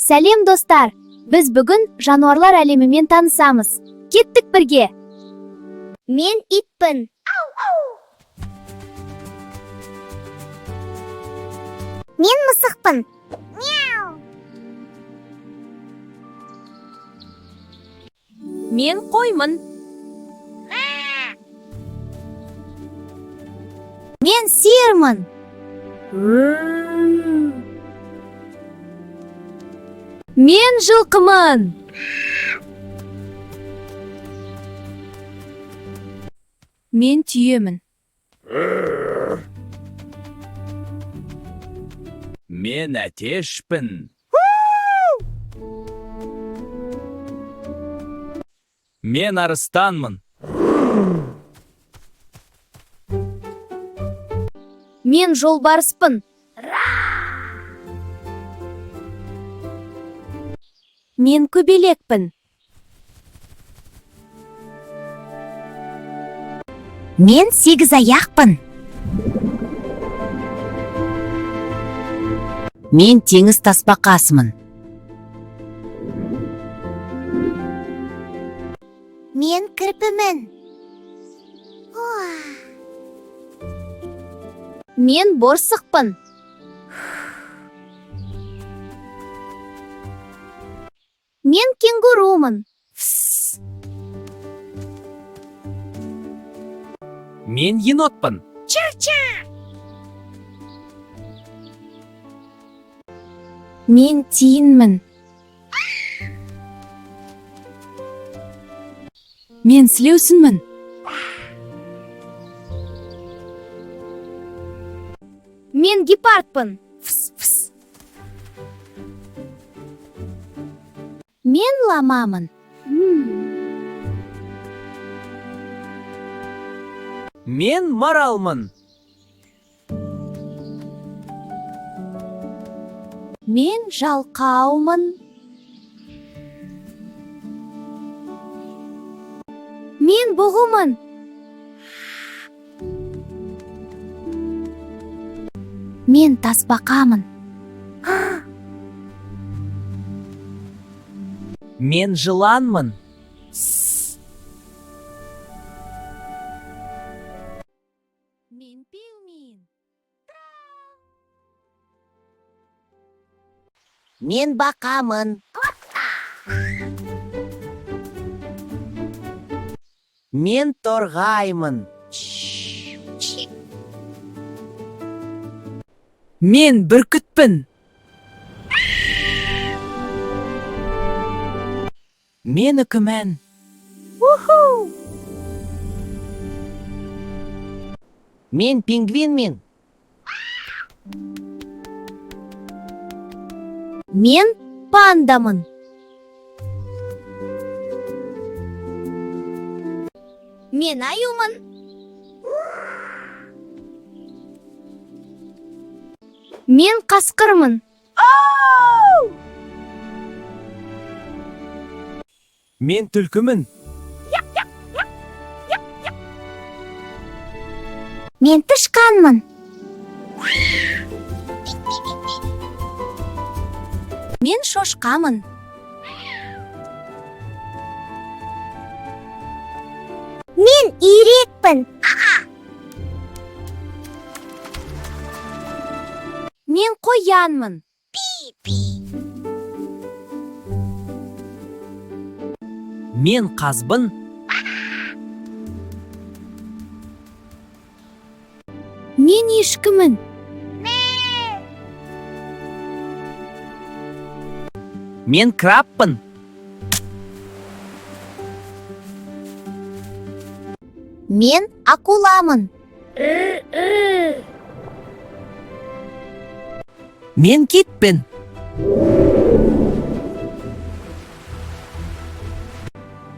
Сәлем, достар! Біз бүгін жануарлар әлемімен танысамыз. Кеттік бірге! Мен итпін. Мен мысықпын. Мяу. Мен қоймын. Мен сиырмын. Мен жылқымын. Мен түйемін. Мен әтешпін. Мен арыстанмын. Мен жолбарыспын. Мен көбелекпін. Мен сегіз аяқпын. Мен теңіз тасбақасымын. Мен кірпімін. Уа. Мен борсықпын. Мен кенгурумын. Мен енотпын. Мен тиінмін. Мен сілеусінмін. Мен гепардпын. Фс, фс. Мен ламамын. Мен маралмын. Мен жалқаумын. Мен бұғымын. Мен тасбақамын. Мен жыланмын. Мен пингвин. Мен бақамын. Мен торғаймын. Мен бүркітпін. Мен үкімен. Мен пингвинмін. Мен пандамын. Мен аюмын. Мен қасқырмын. Мен түлкімін. Мен тышқанмын. Мен шошқамын. Мен үйрекпін. Мен қоянмын. Мен қазбын. Мен ешкімін. Мен крабпын. Мен акуламын. Мен китпін.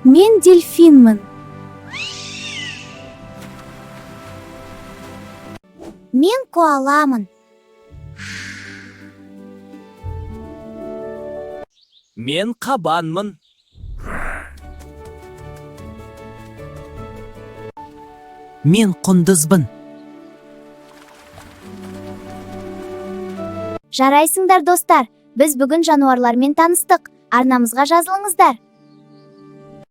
Мен дельфинмін. Мен коаламын. Мен қабанмын. Мен құндызбын. Жарайсыңдар, достар! Біз бүгін жануарлармен таныстық. Арнамызға жазылыңыздар.